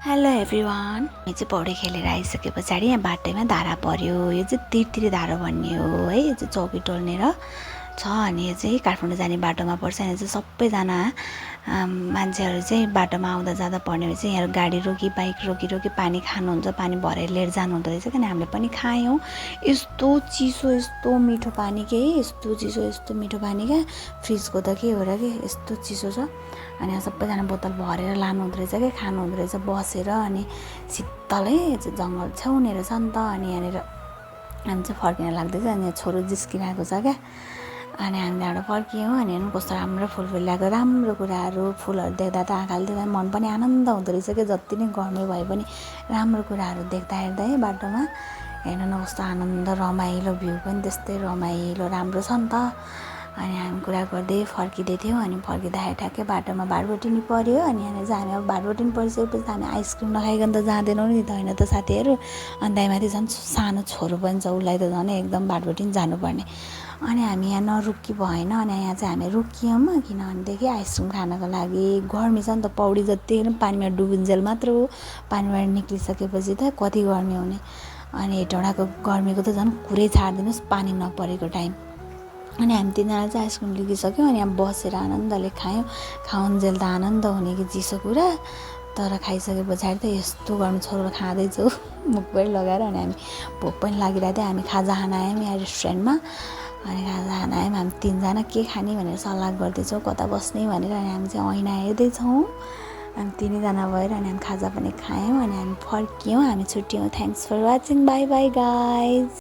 Hello everyone. हामी चाहिँ पौडी खेलेर आइसके पछाडि यहाँ बाटैमा धारा पर्यो। यो चाहिँ तिरतिरे धारा भन्ने हो है। यो चाहिँ चौकी टोल्नेर छ अनि यो चाहिँ काठमाडौँ जाने बाटोमा पर्छ। यहाँ चाहिँ सबैजना मान्छेहरू चाहिँ बाटोमा आउँदा जाँदा पर्ने भए चाहिँ यहाँ गाडी रोकी बाइक रोकी पानी खानुहुन्छ, पानी भरेर लिएर जानुहुँदो रहेछ। किन हामीले पनि खायौँ। यस्तो चिसो यस्तो मिठो पानी के यस्तो चिसो यस्तो मिठो पानी क्या, फ्रिजको त के हो र के यस्तो चिसो छ। अनि यहाँ सबैजना बोतल भरेर लानुहुँदो रहेछ क्या, खानुहुँदो रहेछ बसेर। अनि शीतलै जङ्गल छेउनेर छ नि त। अनि यहाँनिर हामी चाहिँ फर्किन लाग्दैछ अनि छोरो जिस्किरहेको छ क्या। अनि हामी त्यहाँबाट फर्कियौँ। अनि हेर्नु कस्तो राम्रो फुल फुलिरहेको, राम्रो कुराहरू फुलहरू देख्दा त आँखाले देख्दा मन पनि आनन्द हुँदो रहेछ क्या। जति नै गर्मी भए पनि राम्रो कुराहरू देख्दा हेर्दा है बाटोमा हेर्नु न कस्तो आनन्द, रमाइलो भ्यू पनि त्यस्तै रमाइलो राम्रो छ नि त। अनि हामी कुरा गर्दै फर्किँदै थियौँ। अनि फर्किँदाखेरि ठ्याक्कै बाटोमा भाटबोटिनी पऱ्यो। अनि यहाँनिर चाहिँ हामी अब भाटबोटिनी परिसकेपछि त हामी आइसक्रिम नखाइकन त जाँदैनौँ नि त, होइन त साथीहरू। अनि त्यहीमाथि झन् सानो छोरो पनि छ, उसलाई त झन् एकदम भाटबोटिनी जानुपर्ने। अनि हामी यहाँ नरुकी भएन। अनि यहाँ चाहिँ हामी रोकियौँ किनभनेदेखि आइसक्रिम खानको लागि। गर्मी छ नि त, पौडी जति पानीमा डुबुन्जेल मात्र हो, पानीबाट निक्लिसकेपछि त कति गर्मी हुने। अनि हेटौँडाको गर्मीको त झन् कुरै छाडिदिनुहोस् पानी नपरेको टाइम। अनि हामी तिनजना चाहिँ आइसक्रिम लिगिसक्यौँ। अनि यहाँ बसेर आनन्दले खायौँ। खाउन्जेल त आनन्द हुने कि चिसो कुरा, तर खाइसके पछाडि त यस्तो गर्नु छोरो खाँदैछु मुखभरि लगाएर। अनि हामी भोक पनि लागिरहेको थियो। हामी खाजा खान आयौँ यहाँ रेस्टुरेन्टमा। अनि खाजा खान आयौँ हामी तिनजना, के खाने भनेर सल्लाह गर्दैछौँ, कता बस्ने भनेर। अनि हामी चाहिँ ऐना हेर्दैछौँ हामी तिनैजना भएर। अनि हामी खाजा पनि खायौँ। अनि हामी फर्कियौँ, हामी छुट्यौँ। Thanks for watching, bye bye guys.